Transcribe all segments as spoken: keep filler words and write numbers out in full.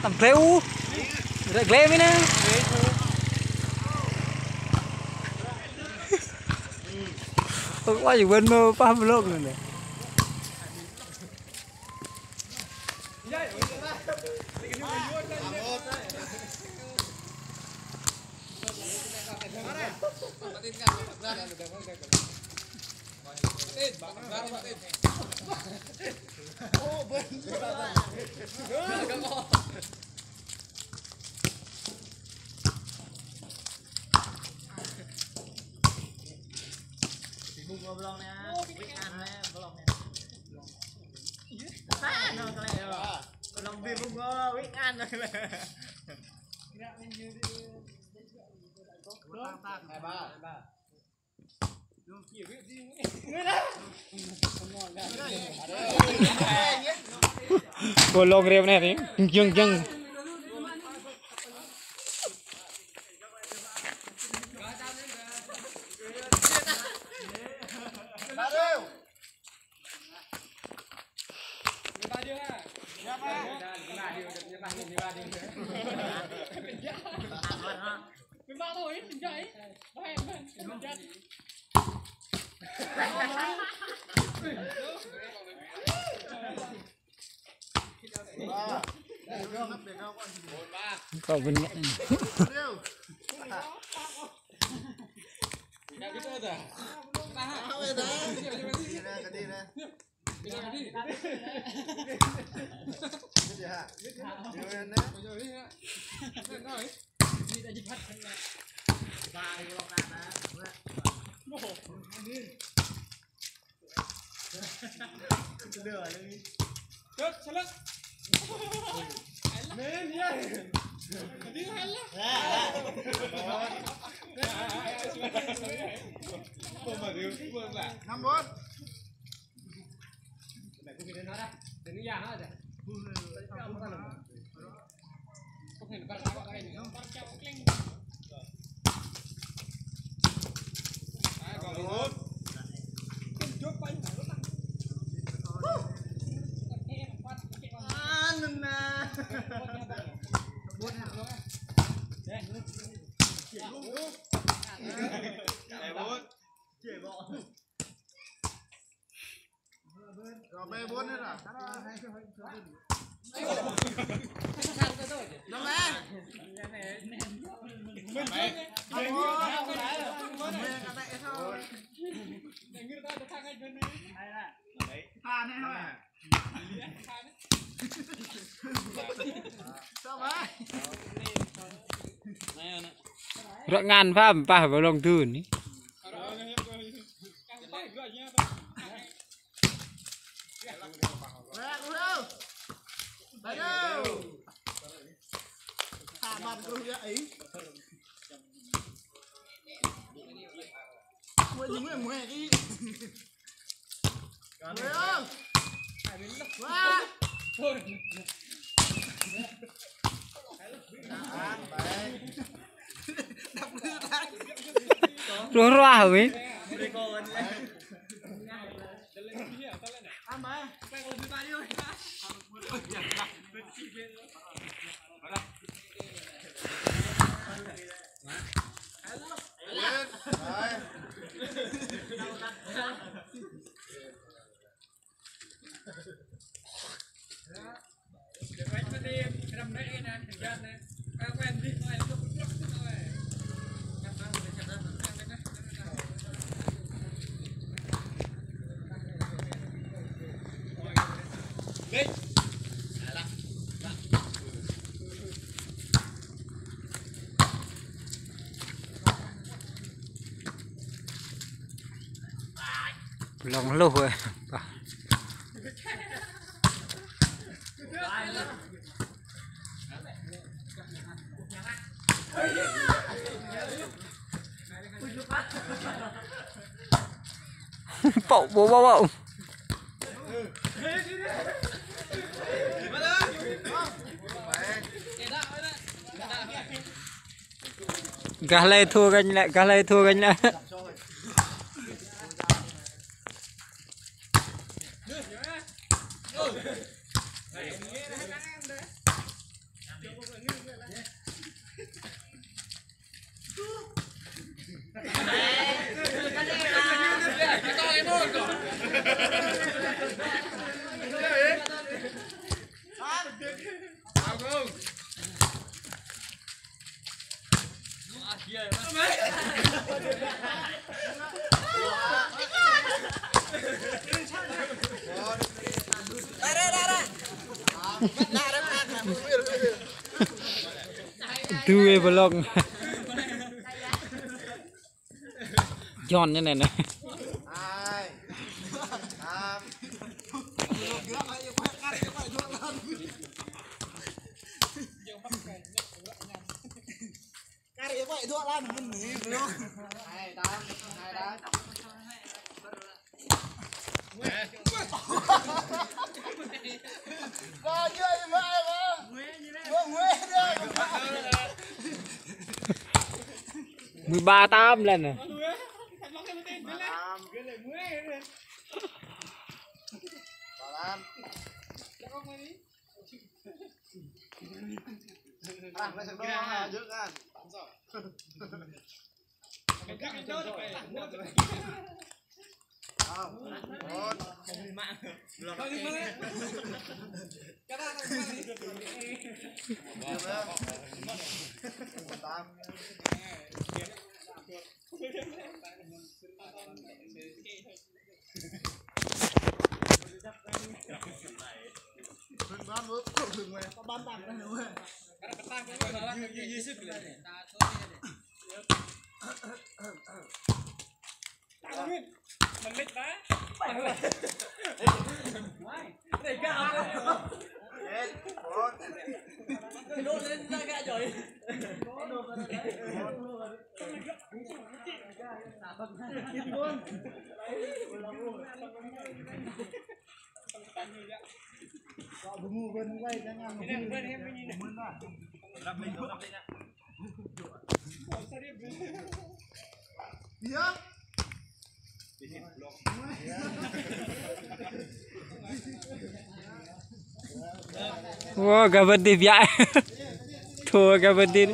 Tăm glêu. Ră glêu mi nă. Ơ, ua yu wen mơ pah blok nă. Bung ngô blong nè, wik an nè, blong nè. Sa nô kơ lĕ yơh. Blong bi bung ngô wik an nè. Kơ lông rêu nè, jing, jing. Kâo bơni. Năm bốn. Rồi, bê bốn nữa rồi. Năm bé. Năm bé. Năm bé, cái này thôi. Ta này thôi. Sao vậy? Ră ngăn pha pah blong dun ni. Ruah ruah wih. Blong hluh ơ. Pŏk ƀô̆ ƀô̆ ƀô̆. Gah lĕ thua ganh lĕ, gah lĕ thua ganh lĕ. Due belong. John như này này. Mười ba tám lần à. Wah, gabah dih biak. Thua gabah dih.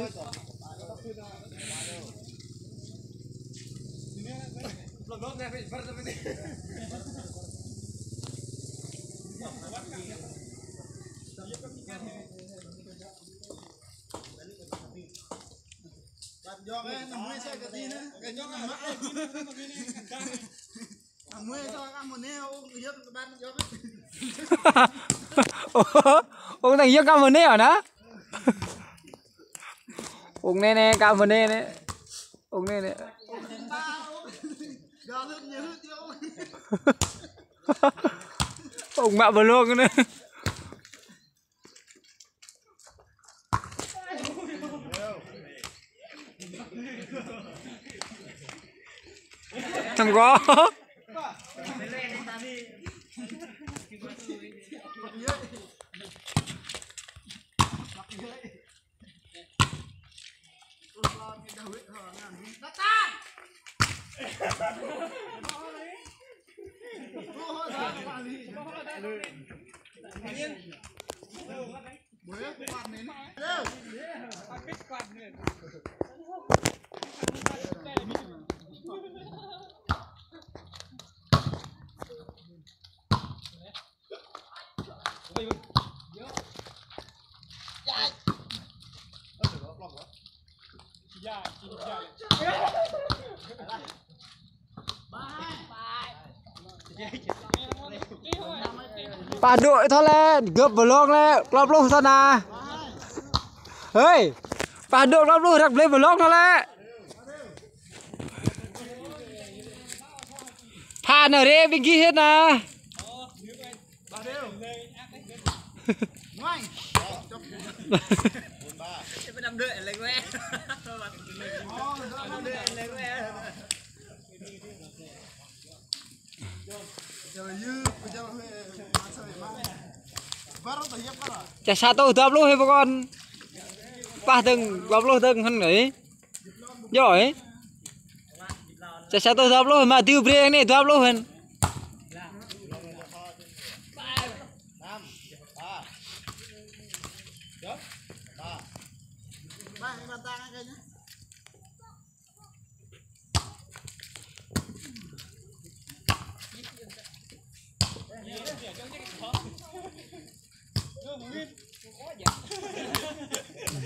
Ơ, ơ, đang yơh kơ mơnê hả nă? Ơ, nê nê, kơ mơnê nê. Ơ, nê nê. Ơ, mă bơlông nê. Thăm gó. Pă dŏ thâo lĕ, gơ̆p bơlông lĕ, klâo pluh thâo nă. Hơi, pă dŏ klâo pluh răk blơi bơlông thâo lĕ. Pha nă rê ƀing gih hĭ nă. Čah sa rơtuh dua pluh hĭ pơkŏn. Pah dơ̆ng, dua pluh dơ̆ng hăn ngă. Yơh. Sa sa tơh dua pluh, mă diu brơi anai dua pluh hăn.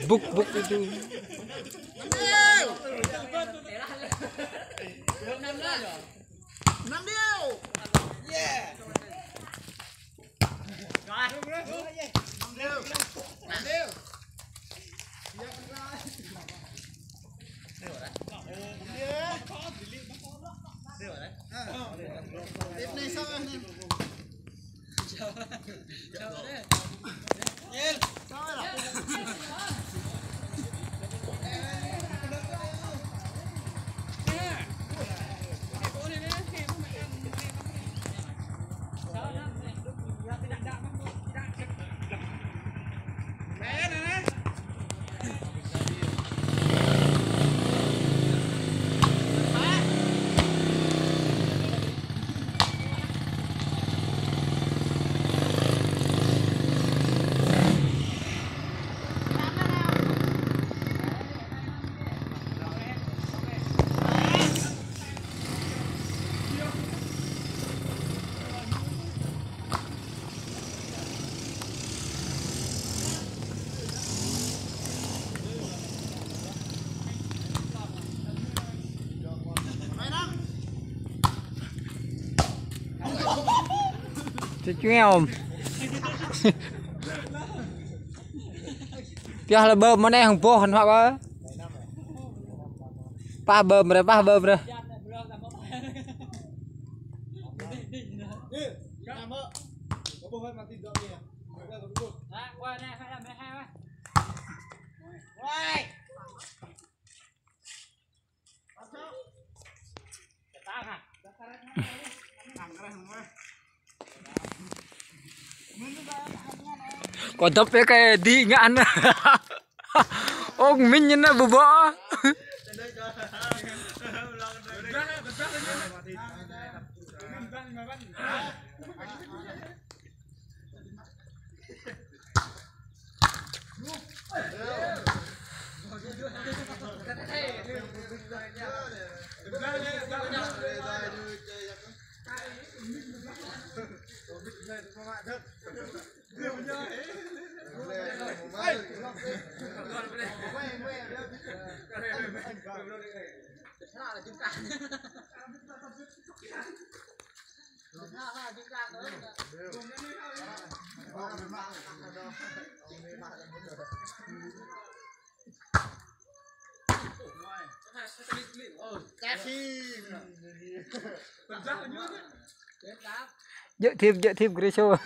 Buk, buk itu. Chết chịu em. Pioh lơ bơm mơ̆n anai hăng boh hăn huă bơ. Pah bơm brơi, pah bơm brơi. Kơ dŏp yơh kơ đĭ ngă anŭn. Ơ, min ñu anŭn bơbŏ. Djơ̆ thim, djơ̆ thim Griso.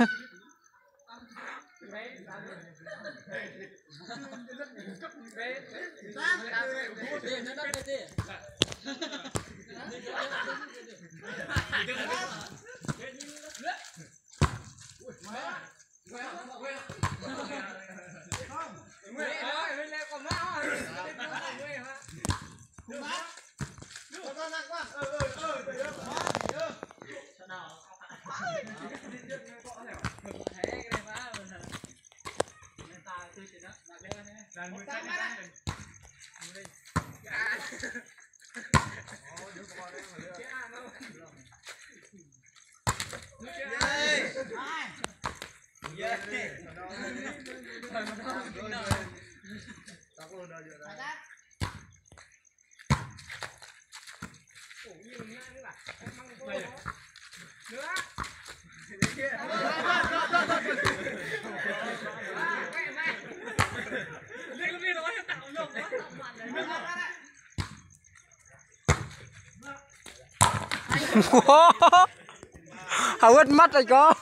Hơwơ̆t măt ơi kâo.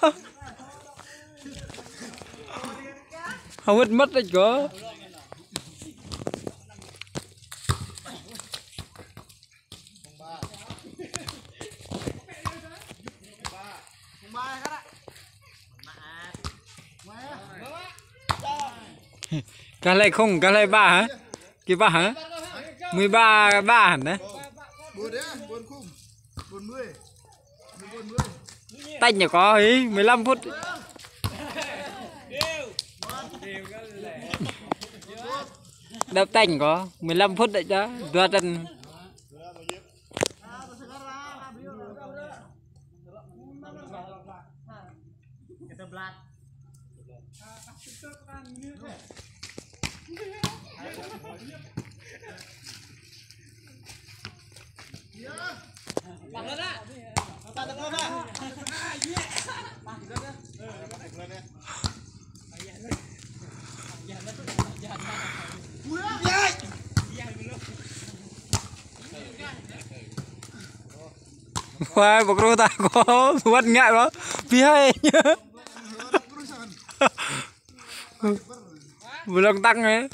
Hơwơ̆t măt ơi kâo. Gah lĕ khung, gah lĕ ba hă? Kơ ba hă? Mười ba, ba hă nè? Tĕnh kơ hĭ, mười lăm phút. Đăp tĕnh kơ, mười lăm phút đĕ čă, dua tĕnh. Wah, bơkrô ta kơ, wăt ngă kơ. Pi hơi. Bơlông tăng hă.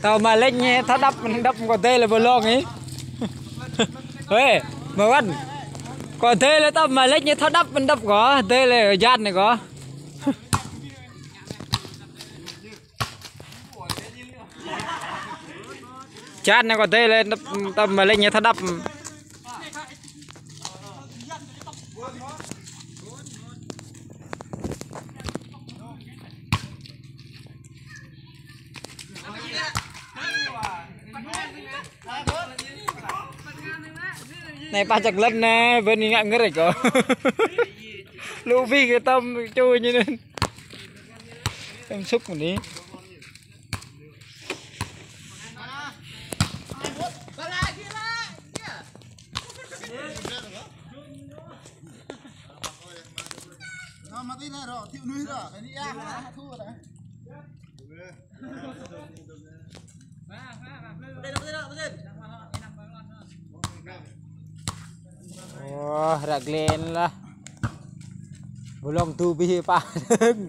Tơl mă lĕ ñu thâo đăp, đăp kơ dêh lĕ bơlông hĭ. Ê, mơ̆ wăn. Kơ dêh lĕ tơl mă lĕ ñu thâo đăp, đăp kơ dêh lĕ jăt anai kơ. Jăt anai kơ dêh lĕ đăp, tơl mă lĕ ñu thâo đăp. Anai pă čăk lĕ anai, bơni ngă ngơr kơ. Lu bi kơ tơm ču ñu anŭn. Tơm sŭk anai. Ơ, ră glĕn lah. Bơlông tu bi pă.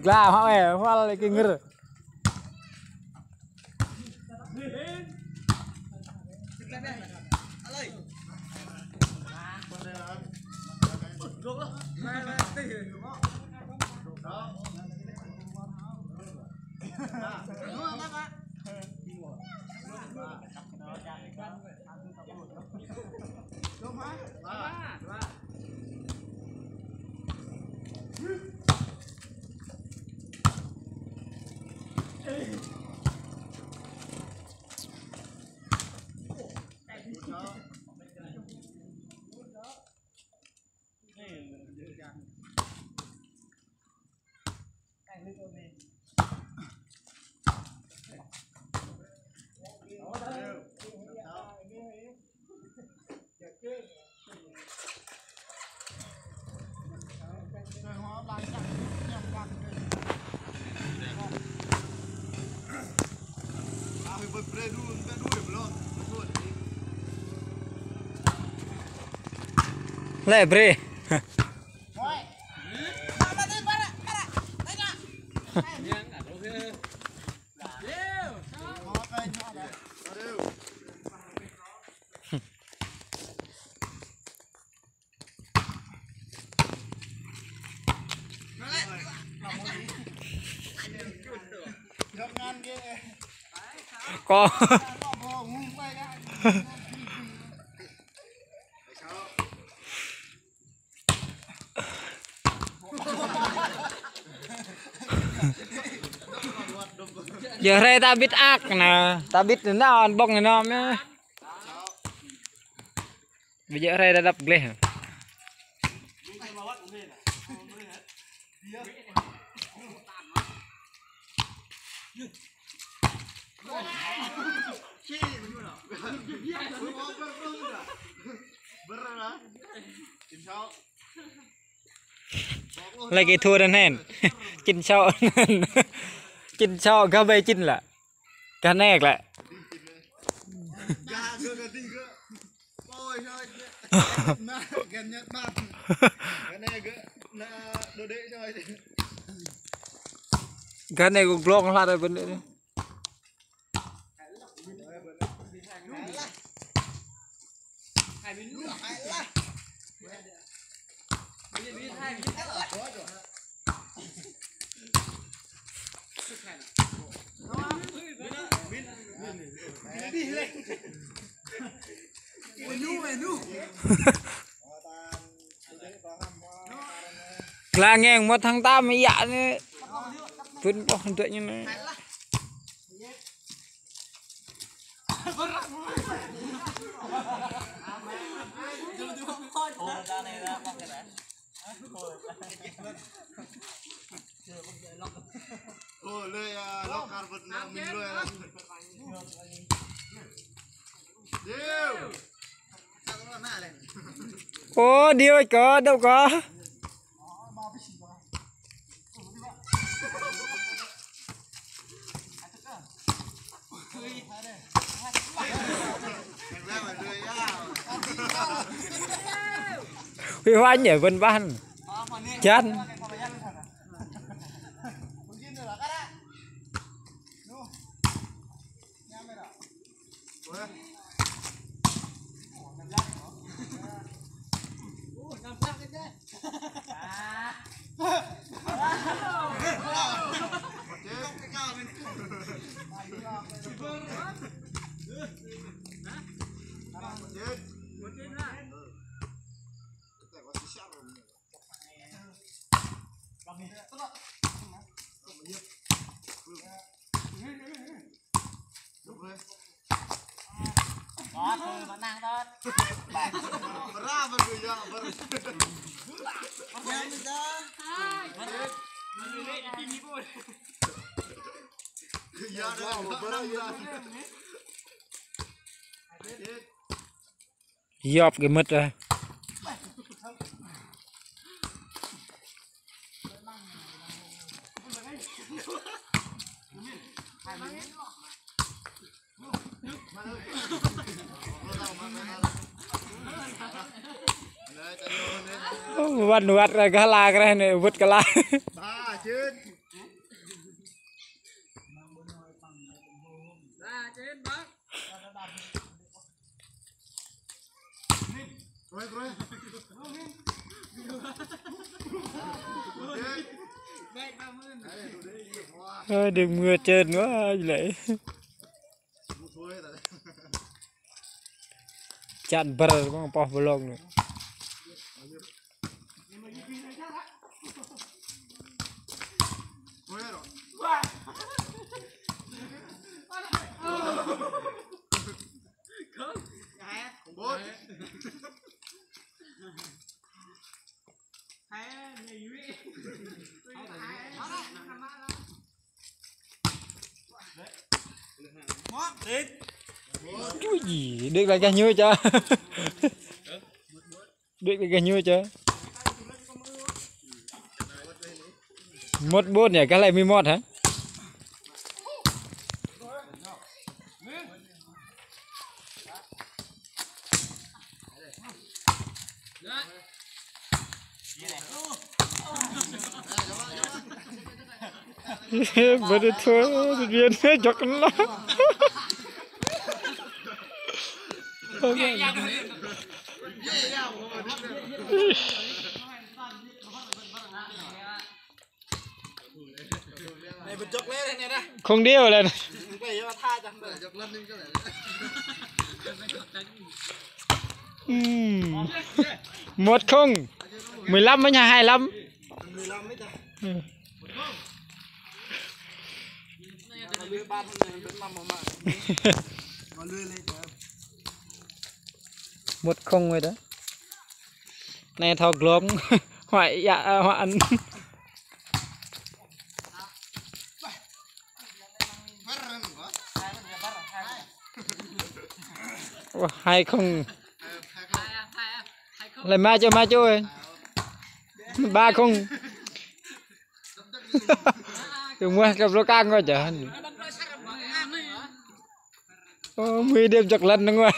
Gla hŏ ê, wăl kơ ngơr. Lĕ brơi. Kơ. Yơh hrơi ta ƀĭt ak anai, ta ƀĭt anŭn ƀơ̆ng anŭn mơ̆n. Ƀu djơ̆ hrơi ta đăp gleh. Lagi thua anŭn hĕn. Chín sáu anŭn. Čin sŏ gah ƀai čin lă. Gah nĕk lă. Gah, gah, gah, gah. Ôi, ôi, gah Nhật Bản. Gah nĕk, gah, na, đồ đế rồi. Gah nĕk kơ glông hlăk rai ƀơi anai. Klă ngeng mơ̆t hăng ta mơ̆ yă anai. Pŭn ƀôh hơdră ñu anai. Ô, lơi, à, lŏk kar bơ̆t na, mĭn lơi, à. Điêu. Ô, điêu kơ, đâu kơ. Huy Hoành ở bên ban. Chắn. Yop kơ mơ̆t ah. Ô, wăn wăt kơ la kơ anai, wăt kơ la. Ơ, đêm mưa trơn quá, lệ. Chặn bờ, có bơlông nữa. Ui, đuĕ lại gah ñu čơ. Đuĕ lại gah ñu čơ. Mơ̆t ƀôn ya, gah lĕ mơ̆ mơ̆t hă? Bơ đi thôi, đi đi, jŏk kơ anŭn. Không điêu lên. Ừm. Một không. Mười lăm với nhà hai lăm. Ừ. Một không rồi đó. Anai thâo glông. Hoại ya, à, hoại ăn. Ơ, hai không. Lĕ mă čô, mă čô ơi. Ba không. Tơ̆ng mơ̆ kơ blâo kăng kơ jơh. Ơ, mui điêm jŏk lăn nơ̆ng wa.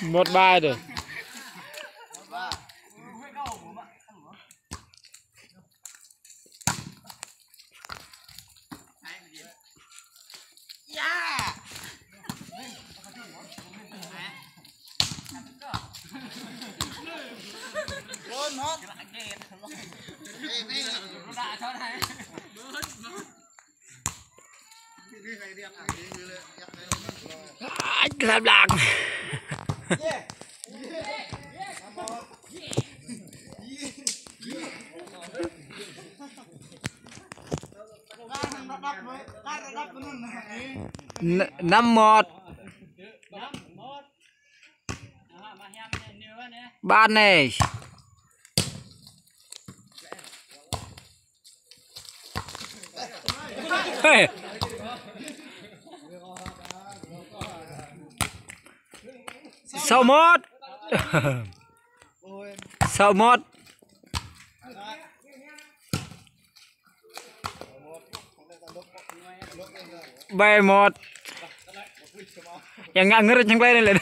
Một bài rồi. Ach, lăng lăng. N-, năm một. Ba anai. Hey. Sáu một. Sáu một. Bảy một. Yang ngă ngơ̆r čang klai anai lĕ.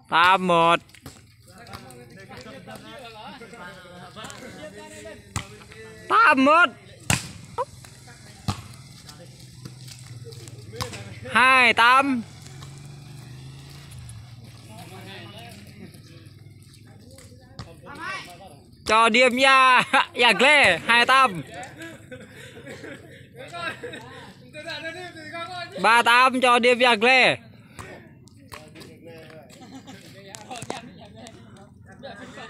Tám một. Tám một. Hai tám. Cho Điêm Ia, Ia Gle, hai tám. Ba tám cho Điêm Ia Gle.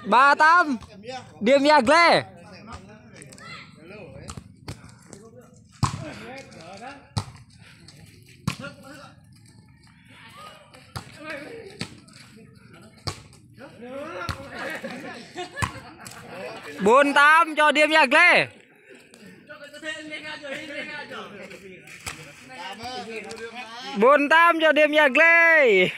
Ba tám, Điêm Ia Gle. Bốn tám cho Điêm Ia Gle. Bốn tám cho Điêm Ia Gle.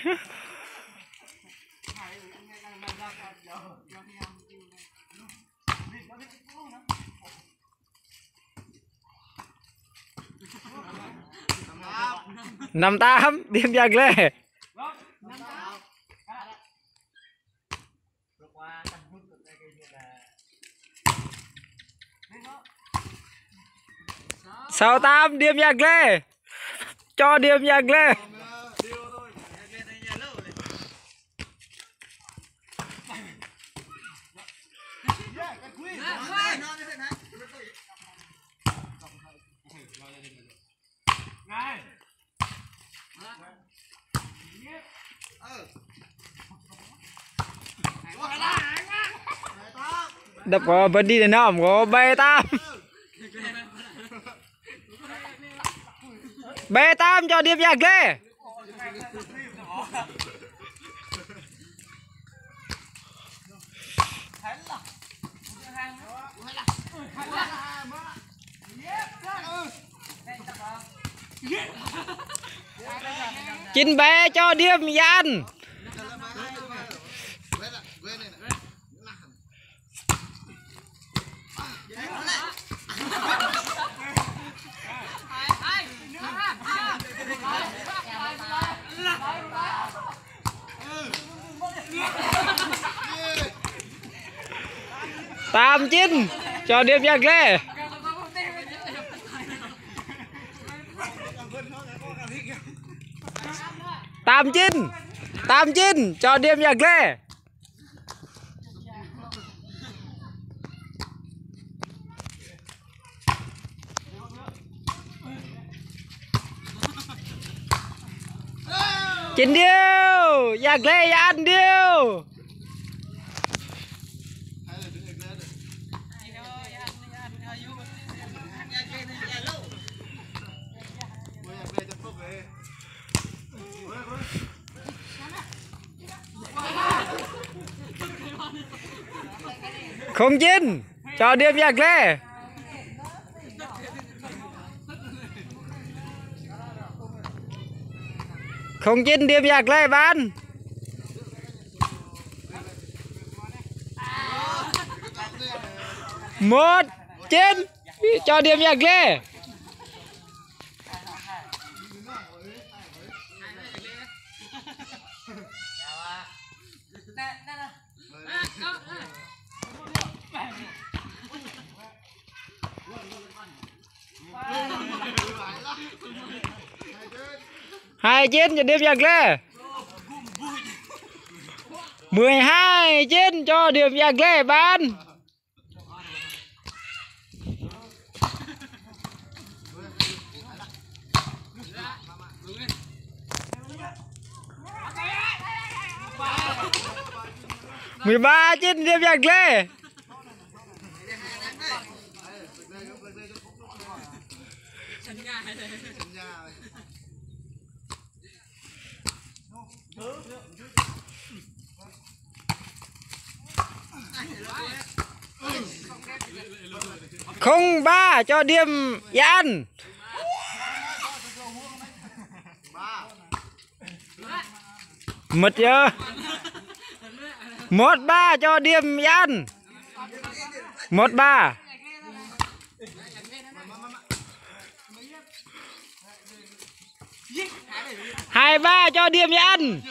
Năm tám, Điêm Ia Gle. Sáu tám, Điêm Ia Gle. Cho Điêm Ia Gle. Đập có bật đi đàn nòng có bảy tám. Bảy tám cho Điêm Ia Gle. Chín bảy cho Điêm Ia Ăn. Tám chín cho Điêm Ia Gle. Tám chín, tám chín cho Điêm Ia Gle. Chín điều, Ia Gle, Ia Ăn điều. Không chín, cho điểm Ia Gle. Không chín, điểm Ia Gle, bàn. Một chín, cho điểm Ia Gle. Hai chín, cho điểm Ia Gle. Mười hai chín, cho điểm Ia Gle, bàn. Mười ba chín, điểm Ia Gle. Không ba, cho điểm Ia Ăn. Mệt yơh. Một ba, cho điểm Ia Ăn. Một ba. Hai ba, cho điểm Ia Ăn.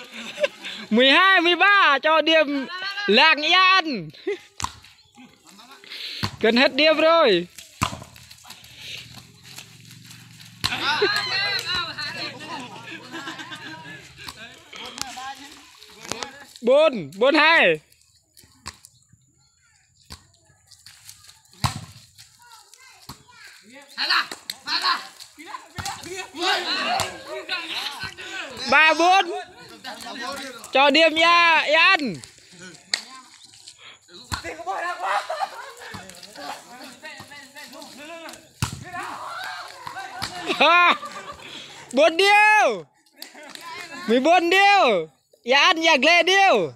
Mười hai, mười ba, cho điểm Lăng Ia Ăn. Gần hết điểm rồi. Bốn, bốn hai. Ba bốn, cho điểm Ia, Ia Ăn. Ha, bốn điều. Mười bốn điều. Ia Ăn, Ia Gle điều.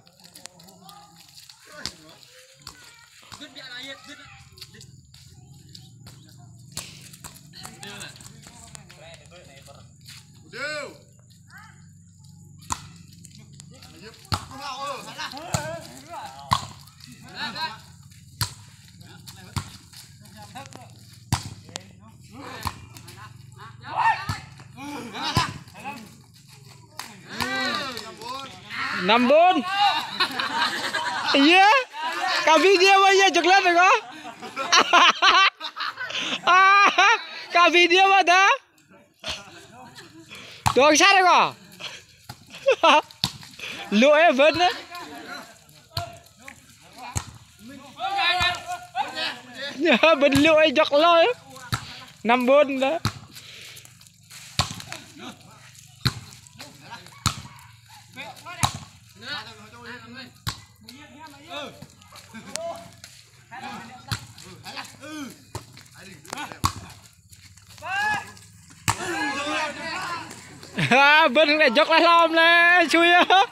Năm bốn. Iya. Kơ video mă iya jơk lăt kơ. Kơ video mă ta. Tuang sat kơ. Lu ê bơ̆n. Bơ̆n lu ê jơk lăt. Năm bốn ta. Ha, bơ̆n lĕ jơk lăt lom lĕ, sui ah.